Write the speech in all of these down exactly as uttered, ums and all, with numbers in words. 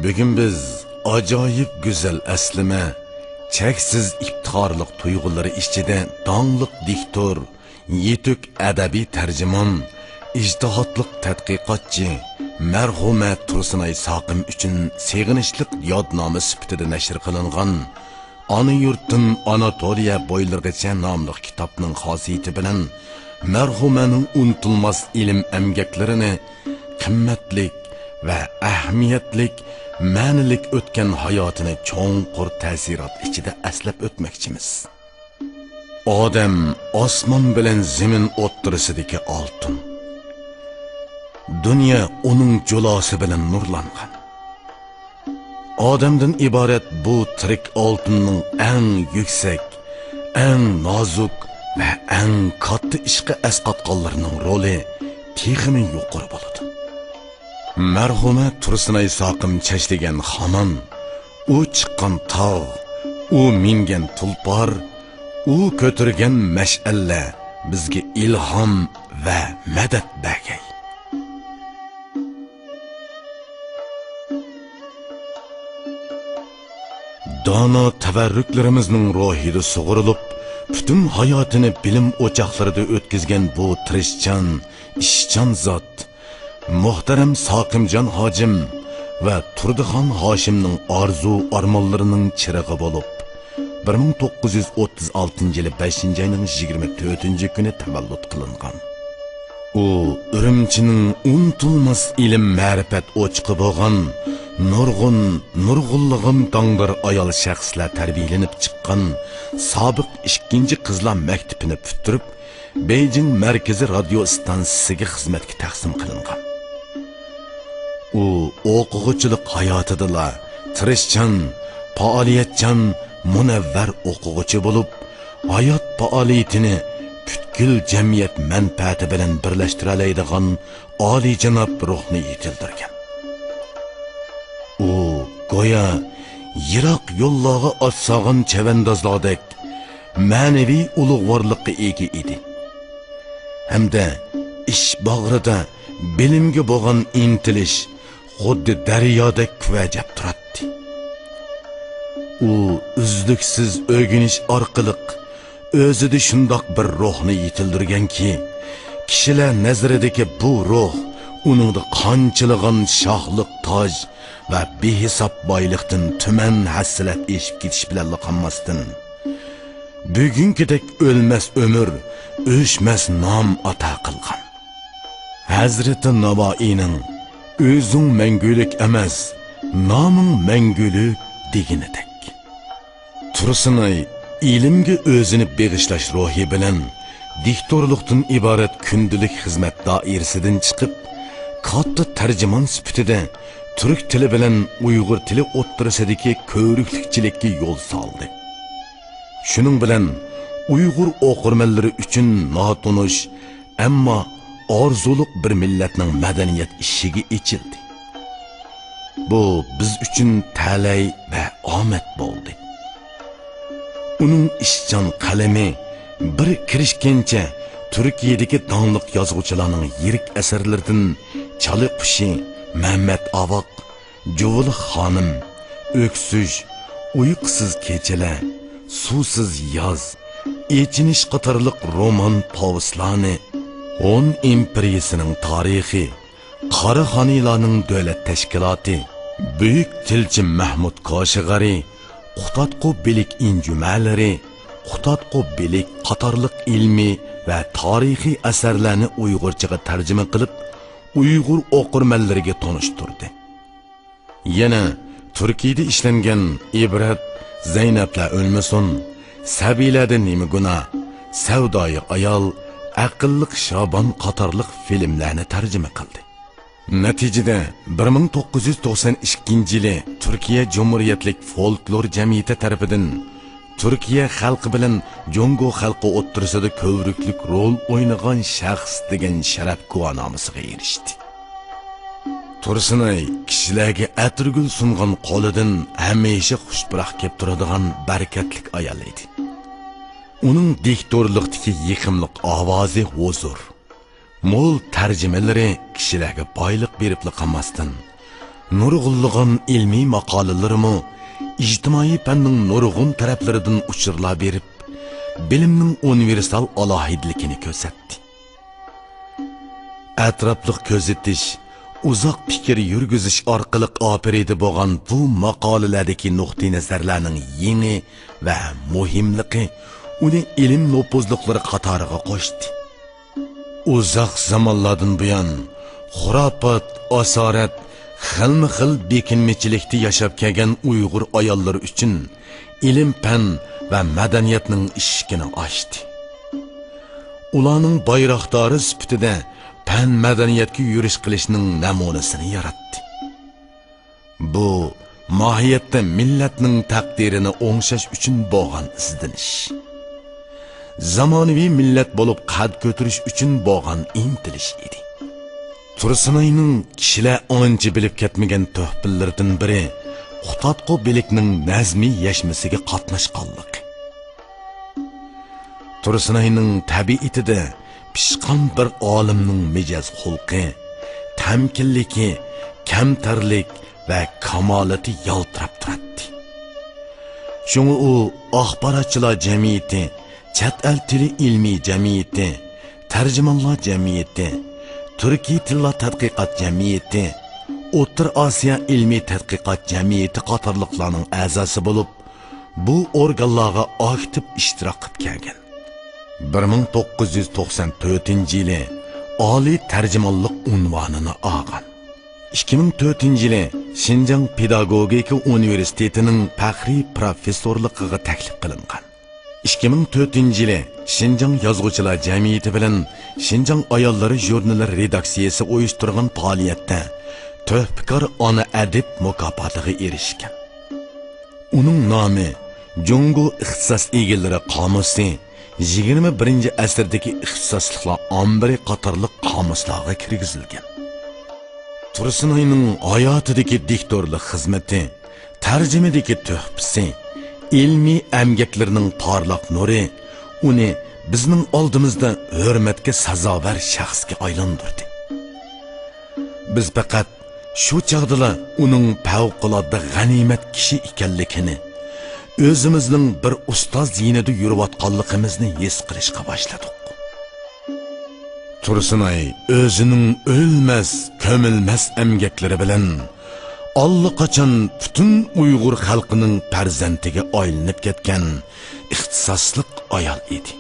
بۈگۈن بىز ئاجايىپ گۈزەل ئەسلىمە، چەكسىز ئىپتىخارلىق تۇيغۇلىرى ئىچىدە داڭلىق دىكتور، يېتۈك ئەدەبىي تەرجىمان، ئىجتىھاتلىق تەتقىقاتچى، مەرھۇمە تۇرسۇنئاي ساقىم ئۈچۈن سېغىنىشلىق يادنامە سۈپىتىدە نەشر قىلىنغان ئانا يۇرتتىن ئاناتولىيە بويلىرىغىچە ناملىق كىتابنىڭ خاسىيىتى بىلەن مەرھۇمەنىڭ ئۇنتۇلماس ئىلىم ئەمگەكلىرىنى، قىممەتلىك ۋە ئەھمىيەتلىك، مەنىلىك ئۆتكەن ھاياتىنى چوڭقۇر تەسىرات ئىچىدە ئەسلەپ ئۆتمەكچىمىز. ئادەم ئاسمان بىلەن زېمىن ئوتتۇرىسىدىكى ئالتۇن. دۇنيا ئۇنىڭ جۇلاسى بىلەن نۇرلانغان. ئادەمدىن ئىبارەت بۇ تىرىك ئالتۇننىڭ ئەڭ يۈكسەك، ئەڭ نازۇك ۋە ئەڭ كاتتا ئىشقا ئەسقاتقانلىرىنىڭ رولى تېخىمۇ يۇقىرى بولىدۇ. مەرھۇمە تۇرسۇنئاي ساقىم چەشلىگەن خامان، ئۇ چىققان تاغ، ئۇ مىنگەن تۇلپار، ئۇ كۆتۈرگەن مەشئەللەر بىزگە ئىلھام ۋە مەدەت بەرگەي. دانا تەۋەررۈكلىرىمىزنىڭ روھىدا سۇغۇرۇلۇپ، پۈتۈن ھاياتىنى بىلىم ئوچاقلىرىدا ئۆتكۈزگەن بۇ تىرىشچان، ئىشچان زات، مۇھتەرەم ساقىمجان ھاجىم ۋە تۇردىخان ھاشىمنىڭ ئارزۇ-ئارمانلىرىنىڭ چىرىغى بولۇپ، بىر مىڭ توققۇز يۈز ئوتتۇز ئالتىنچى يىلى بەشىنچى ئاينىڭ يىگىرمە تۆتىنچى كۈنى تەۋەللۇت قىلىنغان. ئۇ ئۈرۈمچىنىڭ ئۇنتۇلماس ئىلىم-مەرىپەت ئوچىقى بولغان نۇرغۇن، نۇرغۇنلىغان داڭدار ئايال شەخسلەر تەربىيەلىنىپ چىققان سابىق ئىككىنچى قىزلار مەكتىپىنى پۈتتۈرۈپ، بېيجىڭ مەركىزىي رادىيو ئىستانسىسىگە خىزمەتكە تەقسىم قىلىنغان. ئۇ ئوقۇغۇچىلىق ھاياتىدىلا تىرىشچان، پائالىيەتچان، مۇنەۋۋەر ئوقۇغۇچى بولۇپ، ھايات پائالىيىتىنى پۈتكۈل جەمئىيەت مەنپەئەتى بىلەن بىرلەشتۈرەلەيدىغان ئالىيجاناب روھنى يېتىلدۈرگەن. ئۇ گويا يىراق يوللارغا ئات سالغان چەۋەندازلاردەك مەنىۋى ئۇلۇغۋارلىققا ئىگە ئىدى. ھەمدە ئىش باغرىدا بىلىمگە بولغان ئىنتىلىش خۇددى دەريادەك كۈۋەجەپ تۇراتتى. ئۇ ئۈزلۈكسىز ئۆگىنىش ئارقىلىق ئۆزىدە شۇنداق بىر روھنى يېتىلدۈرگەنكى، كىشىلەر نەزىرىدىكى بۇ روھ ئۇنىڭدا قانچىلىغان شاھلىق تاج ۋە بىھېساب بايلىقتىن تۈمەن ھەسسىلەپ ئېشىپ كېتىش بىلەنلا قالماستىن، بۈگۈنكىدەك ئۆلمەس ئۆمۈر، ئۆچمەس نام ئاتا قىلغان. ھەزرىتى ناۋائىينىڭ «ئۆزۈڭ مەڭگۈلۈك ئەمەس، نامىڭ مەڭگۈلۈك» دېگىنىدەك، تۇرسۇنئاي ئىلىمگە ئۆزىنى بېغىشلاش روھى بىلەن دىكتورلۇقتىن ئىبارەت كۈندىلىك خىزمەت دائىرىسىدىن چىقىپ، كاتتا تەرجىمان سۈپىتىدە تۈرك تىلى بىلەن ئۇيغۇر تىلى ئوتتۇرىسىدىكى كۆۋرۈكلۈكچىلىككە يول سالدى. شۇنىڭ بىلەن ئۇيغۇر ئوقۇرمەنلىرى ئۈچۈن ناتونۇش، ئەمما ئارزۇلۇق بىر مىللەتنىڭ مەدەنىيەت ئىشىكى ئېچىلدى. بۇ بىز ئۈچۈن تەلەي ۋە ئامەت بولدى. ئۇنىڭ ئىشچان قەلىمى بىر كىرىشكەنچە تۈركىيەدىكى داڭلىق يازغۇچىلارنىڭ يىرىك ئەسەرلىرىدىن چالا قۇشى، مەمەت ئاۋاق، جۇۋىلىق خانىم، ئۆكسۈش، ئۇيقۇسىز كېچىلەر، سۇسىز ياز، ئېچىنىش قاتارلىق رومان پوۋېستلارنى، ھون ئىمپېرىيىسىنىڭ تارىخى، قاراخانىيلارنىڭ دۆلەت تەشكىلاتى، بۈيۈك تىلچى مەھمۇد كاشىغەرى، قۇتادغۇ بىلىك ئىنجۈمەلىرى، قۇتادغۇ بىلىك قاتارلىق ئىلمىي ۋە تارىخىي ئەسەرلەرنى ئۇيغۇرچىغا تەرجىمە قىلىپ، ئۇيغۇر ئوقۇرمەنلىرىگە تونۇشتۇردى. يەنە تۈركىيەدە ئىشلەنگەن ئىبرەت، زەينەپلەر ئۆلمىسۇن، سەبىيلەردە نېمە گۇناھ، سەۋدايى ئايال، ئەقىللىق شابان قاتارلىق فىلىملەرنى تەرجىمە قىلدى. نەتىجىدە، بىر مىڭ توققۇز يۈز توقسان ئىككىنچى يىلى تۈركىيە جۇمھۇرىيەتلىك فولكلور جەمئىيىتى تەرىپىدىن تۈركىيە خەلقى بىلەن جۇڭگو خەلقى ئوتتۇرىسىدا كۆۋرۈكلۈك رول ئوينىغان شەخس دېگەن شەرەپ گۇۋاھنامىسىغا ئېرىشتى. تۇرسۇنئاي كىشىلەرگە ئەتىرگۈل سۇنغان قولىدىن ھەمىشە خۇش پۇراق كېلىپ تۇرىدىغان بەرىكەتلىك ئايال ئىدى. ئۇنىڭ دىكتورلۇقتىكى يېقىملىق ئاۋازى ھۇزۇر، مول تەرجىمىلىرى كىشىلەرگە بايلىق بېرىپلا قالماستىن، نۇرغۇنلىغان ئىلمىي ماقالىلىرىمۇ ئىجتىمائىي پەننىڭ نۇرغۇن تەرەپلىرىدىن ئۇچۇرلار بېرىپ، بىلىمنىڭ ئۇنىۋېرسال ئالاھىدىلىكىنى كۆرسەتتى. ئەتراپلىق كۆزىتىش، ئۇزاق پىكىر يۈرگۈزۈش ئارقىلىق ئاپىرىدە بولغان بۇ ماقالىلەردىكى نۇقتىئىنەزەرلەرنىڭ يېڭى ۋە مۇھىملىقى ئۇنى ئىلىم نوپۇزلۇقلىرى قاتارىغا قوشتى. ئۇزاق زامانلاردىن بۇيان خۇراپات، ئاسارەت، خىلمۇ خىل بېكىنمىچىلىكتە ياشاپ كەلگەن ئۇيغۇر ئاياللىرى ئۈچۈن ئىلىم-پەن ۋە مەدەنىيەتنىڭ ئىشىكىنى ئاچتى. ئۇلارنىڭ بايراقدارى سۈپىتىدە پەن-مەدەنىيەتكە يۈرۈش قىلىشنىڭ نەمۇنىسىنى ياراتتى. بۇ ماھىيەتتە مىللەتنىڭ تەقدىرىنى ئوڭشاش ئۈچۈن بولغان ئىزدىنىش. زامانىۋى مىللەت بولۇپ قەد كۆتۈرۈش ئۈچۈن بولغان ئىنتىلىش ئىدى. تۇرسۇنئاينىڭ كىشىلەر ئانچە بىلىپ كەتمىگەن تۆھپىلىرىدىن بىرى قۇتادغۇ بىلىكنىڭ نەزمىي يەشمىسىگە قاتناشقانلىقى. تۇرسۇنئاينىڭ تەبىئىتىدە پىشقان بىر ئالىمنىڭ مىجەز خۇلقى، تەمكىنلىكى، كەمتەرلىك ۋە كامالىتى يالتىراپ تۇراتتى. شۇڭا ئۇ ئاخباراتچىلار جەمئىيىتى، چەت ئەل تىلى ئىلمىي جەمئىيىتى، تەرجىمانلار جەمئىيىتى، تۈركىي تىللار تەتقىقات جەمئىيىتى، ئوتتۇرا ئاسىيا ئىلمىي تەتقىقات جەمئىيىتى قاتارلىقلارنىڭ ئەزاسى بولۇپ، بۇ ئورگانلارغا ئاكتىپ ئىشتىراك قىلىپ كەلگەن. بىر مىڭ توققۇز يۈز توقسان تۆتىنچى يىلى ئالىي تەرجىمانلىق ئۇنۋانىنى ئالغان. ئىككى مىڭ تۆتىنچى يىلى شىنجاڭ پېداگوگىكا ئۇنىۋېرسىتېتىنىڭ پەخرىي پروفېسسورلۇقىغا تەكلىپ قىلىنغان. ئىككى مىڭ تۆتىنچى يىلى شىنجاڭ يازغۇچىلار جەمئىيىتى بىلەن شىنجاڭ ئاياللىرى ژۇرنىلى رېداكسىيەسى ئۇيۇشتۇرغان پائالىيەتتە تۆھپىكار ئانا ئەدىب مۇكاپاتىغا ئېرىشكەن. ئۇنىڭ نامى جۇڭگو ئىختىساس ئىگىلىرى قامۇسى، يىگىرمە بىرىنچى ئەسىردىكى ئىختىساسلىقلار ئامبىرى قاتارلىق قامۇسلارغا كىرگۈزۈلگەن. تۇرسۇنئاينىڭ ھاياتىدىكى دىكتورلۇق خىزمىتى، تەرجىمىدىكى تۆھپىسى، ئىلمىي ئەمگەكلىرىنىڭ پارلاق نۇرى ئۇنى بىزنىڭ ئالدىمىزدا ھۆرمەتكە سازاۋەر شەخسكە ئايلاندۇردى. بىز پەقەت شۇ چاغدىلا ئۇنىڭ پەۋقۇلئاددە غەنىيمەت كىشى ئىكەنلىكىنى، ئۆزىمىزنىڭ بىر ئۇستاز يېنىدا يۈرۈۋاتقانلىقىمىزنى ھېس قىلىشقا باشلىدۇق. تۇرسۇنئاي ئۆزىنىڭ ئۆلمەس، كۆمۈلمەس ئەمگەكلىرى بىلەن ئاللىقاچان پۈتۈن ئۇيغۇر خەلقىنىڭ پەرزەنتىگە ئايلىنىپ كەتكەن ئىختىساسلىق ئايال ئىدى.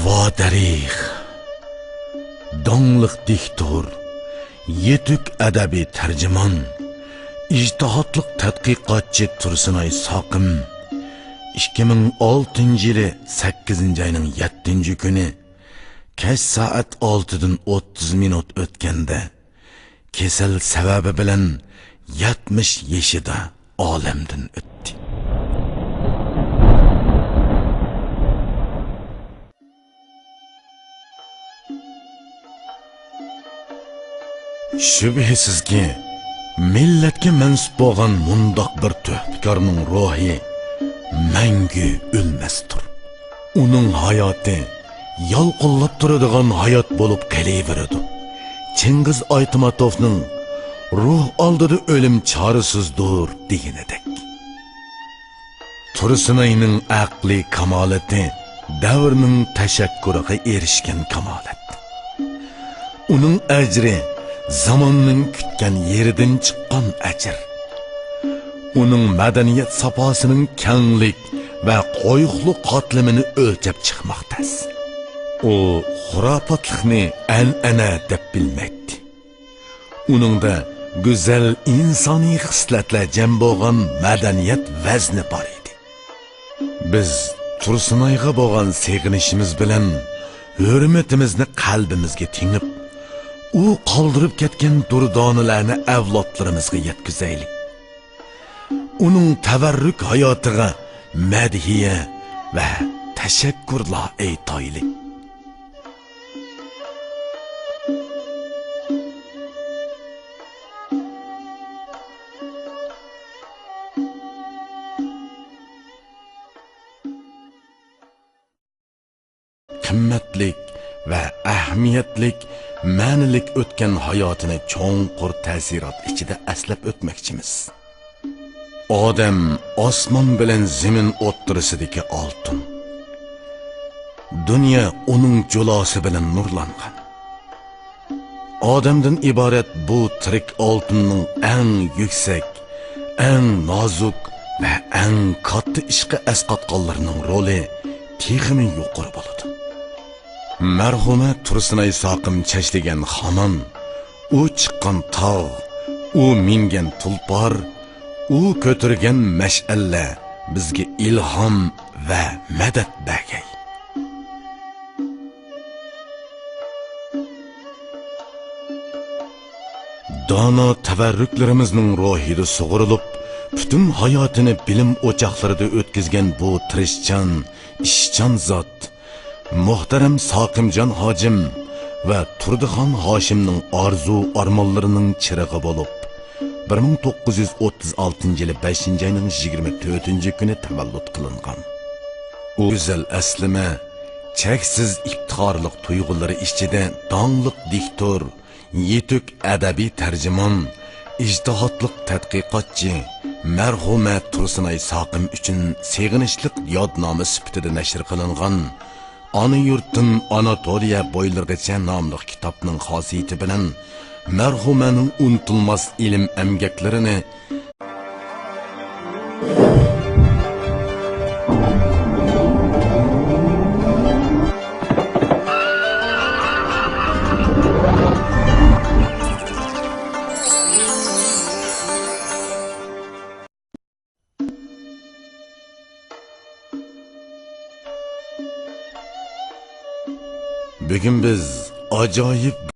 ۋادەرىخ، داڭلىق دىكتور، يېتۈك ئەدەبىي تەرجىمان، ئىجتىھاتلىق تەتقىقاتچى تۇرسۇنئاي ساقىم ئىككى مىڭ ئالتىنچى يىلى سەككىزىنچى ئاينىڭ يەتتىنچى كۈنى كەچ سائەت ئالتىدىن ئوتتۇز مىنۇت ئۆتكەندە، كېسەل سەۋەبى بىلەن يەتمىش يېشىدا ئالەمدىن ئۆتتى. شۈبھىسىزكى، مىللەتكە مەنسۇپ بولغان مۇنداق بىر تۆھپىكارنىڭ روھى مەڭگۈ ئۆلمەستۇر. ئۇنىڭ ھاياتى يالقۇنلاپ تۇرىدىغان ھايات بولۇپ قېلىۋېرىدۇ. چىڭگىز ئايتماتوفنىڭ «روھ ئالدىدا ئۆلۈم چارىسىزدۇر» دېگىنىدەك. تۇرسۇنئاينىڭ ئەقلىي كامالىتى دەۋرنىڭ تەشەككۇرىغا ئېرىشكەن كامالەت. ئۇنىڭ ئەجرى زاماننىڭ كۈتكەن يېرىدىن چىققان ئەجىر. ئۇنىڭ مەدەنىيەت ساپاسىنىڭ كەڭلىك ۋە قويۇقلۇق قاتلىمىنى ئۆلچەپ چىقماق تەس. ئۇ خۇراپاتلىقنى ئەنئەنە دەپ بىلمەيتتى. ئۇنىڭدا گۈزەل ئىنسانىي خىسلەتلەر جەم بولغان مەدەنىيەت ۋەزنى بار ئىدى. بىز تۇرسۇنئايغا بولغان سېغىنىشىمىز بىلەن ھۆرمىتىمىزنى قەلبىمىزگە تېڭىپ، ئۇ قالدۇرۇپ كەتكەن دۇردانىلەرنى ئەۋلادلىرىمىزغا يەتكۈزەيلى. ئۇنىڭ تەۋەررۈك ھاياتىغا مەدھىيە ۋە تەشەككۈرلار ئېيتايلى. قىممەتلىك ۋە ئەھمىيەتلىك، مەنىلىك ئۆتكەن ھاياتىنى چوڭقۇر تەسىرات ئىچىدە ئەسلەپ ئۆتمەكچىمىز. ئادەم ئاسمان بىلەن زېمىن ئوتتۇرىسىدىكى ئالتۇن. دۇنيا ئۇنىڭ جۇلاسى بىلەن نۇرلانغان. ئادەمدىن ئىبارەت بۇ تىرىك ئالتۇننىڭ ئەڭ يۈكسەك، ئەڭ نازۇك ۋە ئەڭ كاتتا ئىشقا ئەسقاتقانلىرىنىڭ رولى تېخىمۇ يۇقىرى بولىدۇ. مەرھۇمە تۇرسۇنئاي ساقىم چەشلىگەن خامان، ئۇ چىققان تاغ، ئۇ مىنگەن تۇلپار، ئۇ كۆتۈرگەن مەشئەللەر بىزگە ئىلھام ۋە مەدەت بەرگەي. دانا تەۋەررۈكلىرىمىزنىڭ روھىدا سۇغۇرۇلۇپ، پۈتۈن ھاياتىنى بىلىم ئوچاقلىرىدا ئۆتكۈزگەن بۇ تىرىشچان، ئىشچان زات، مۇھتەرەم ساقىمجان ھاجىم ۋە تۇردىخان ھاشىمنىڭ ئارزۇ-ئارمانلىرىنىڭ چىرىغى بولۇپ، بىر مىڭ توققۇز يۈز ئوتتۇز ئالتىنچى يىلى بەشىنچى ئاينىڭ يىگىرمە تۆتىنچى كۈنى تەۋەللۇت قىلىنغان. ئۇ گۈزەل ئەسلىمە، چەكسىز ئىپتىخارلىق تۇيغۇلىرى ئىچىدە داڭلىق دىكتور، يېتۈك ئەدەبىي تەرجىمان، ئىجتىھاتلىق تەتقىقاتچى، مەرھۇمە تۇرسۇنئاي ساقىم ئۈچۈن سېغىنىشلىق يادنامە سۈپىتىدە نەشر قىلىنغان ئانا يۇرتتىن ئاناتولىيە بويلىرىغىچە ناملىق كىتابنىڭ خاسىيىتى بىلەن مەرھۇمەنىڭ ئۇنتۇلماس ئىلىم ئەمگەكلىرىنى، بۈگۈن بىز ئاجايىپ